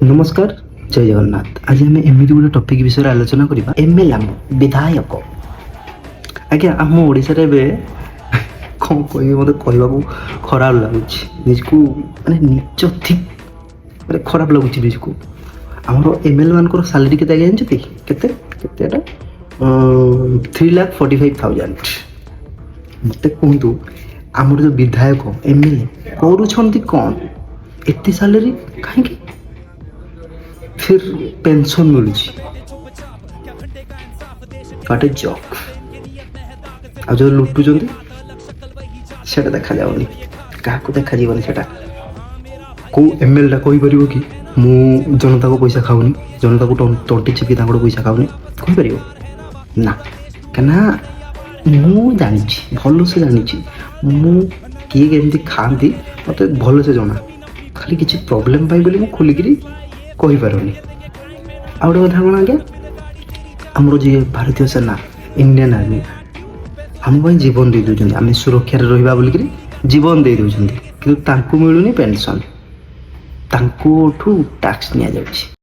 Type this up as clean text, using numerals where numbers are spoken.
ନମସ୍କାର, ଜୟ ଜଗନ୍ନାଥ। ଆଜି ଆମେ ଏମିତି ଗୋଟେ ଟପିକ୍ ବିଷୟରେ ଆଲୋଚନା କରିବା, ଏମ୍ଏଲ୍, ଆମ ବିଧାୟକ। ଆଜ୍ଞା, ଆମ ଓଡ଼ିଶାରେ ଏବେ କ'ଣ କହିବି, ମୋତେ କହିବାକୁ ଖରାପ ଲାଗୁଛି ନିଜକୁ, ମାନେ ନିଜ ଠିକ୍ ମାନେ ଖରାପ ଲାଗୁଛି ନିଜକୁ। ଆମର ଏମ୍ଏଲ୍ ମାନଙ୍କର ସାଲେରୀ କେତେ ଆଜ୍ଞା, ଜାଣିଛନ୍ତି କେତେ? କେତେ ଏଟା? 3,45,000। ମୋତେ କୁହନ୍ତୁ, ଆମର ଯେଉଁ ବିଧାୟକ, ଏମ୍ଏଲ୍ଏ କରୁଛନ୍ତି କ'ଣ? ଏତେ ସାଲେରୀ କାହିଁକି? ଫିର୍ ପେନସନ୍ ମିଳୁଛି। What a joke! ଆଉ ଯେଉଁ ଲୁଟୁଛନ୍ତି, ସେଇଟା ଦେଖାଯାଉନି କାହାକୁ, ଦେଖାଯିବନି ସେଇଟା। କେଉଁ ଏମ୍ଏଲ୍ଟା କହିପାରିବ କି ମୁଁ ଜନତାକୁ ପଇସା ଖାଉନି, ଜନତାକୁ ତଣ୍ଟି ଚିପି ତାଙ୍କଠୁ ପଇସା ଖାଉନି? କହିପାରିବ ନା। କାହିଁକିନା ମୁଁ ଜାଣିଛି, ଭଲସେ ଜାଣିଛି ମୁଁ, କିଏ କେମିତି ଖାଆନ୍ତି ମୋତେ ଭଲସେ ଜଣା। ଖାଲି କିଛି ପ୍ରୋବ୍ଲେମ୍ ପାଇଁ ବୋଲି ମୁଁ ଖୋଲିକିରି କହିପାରୁନି। ଆଉ ଗୋଟେ କଥା କ'ଣ ଆଜ୍ଞା, ଆମର ଯିଏ ଭାରତୀୟ ସେନା, ଇଣ୍ଡିଆନ୍ ଆର୍ମି, ଆମ ପାଇଁ ଜୀବନ ଦେଇ ଦେଉଛନ୍ତି, ଆମେ ସୁରକ୍ଷାରେ ରହିବା ବୋଲିକିରି ଜୀବନ ଦେଇ ଦେଉଛନ୍ତି, କିନ୍ତୁ ତାଙ୍କୁ ମିଳୁନି ପେନସନ୍, ତାଙ୍କଠୁ ଟ୍ୟାକ୍ସ ନିଆଯାଉଛି।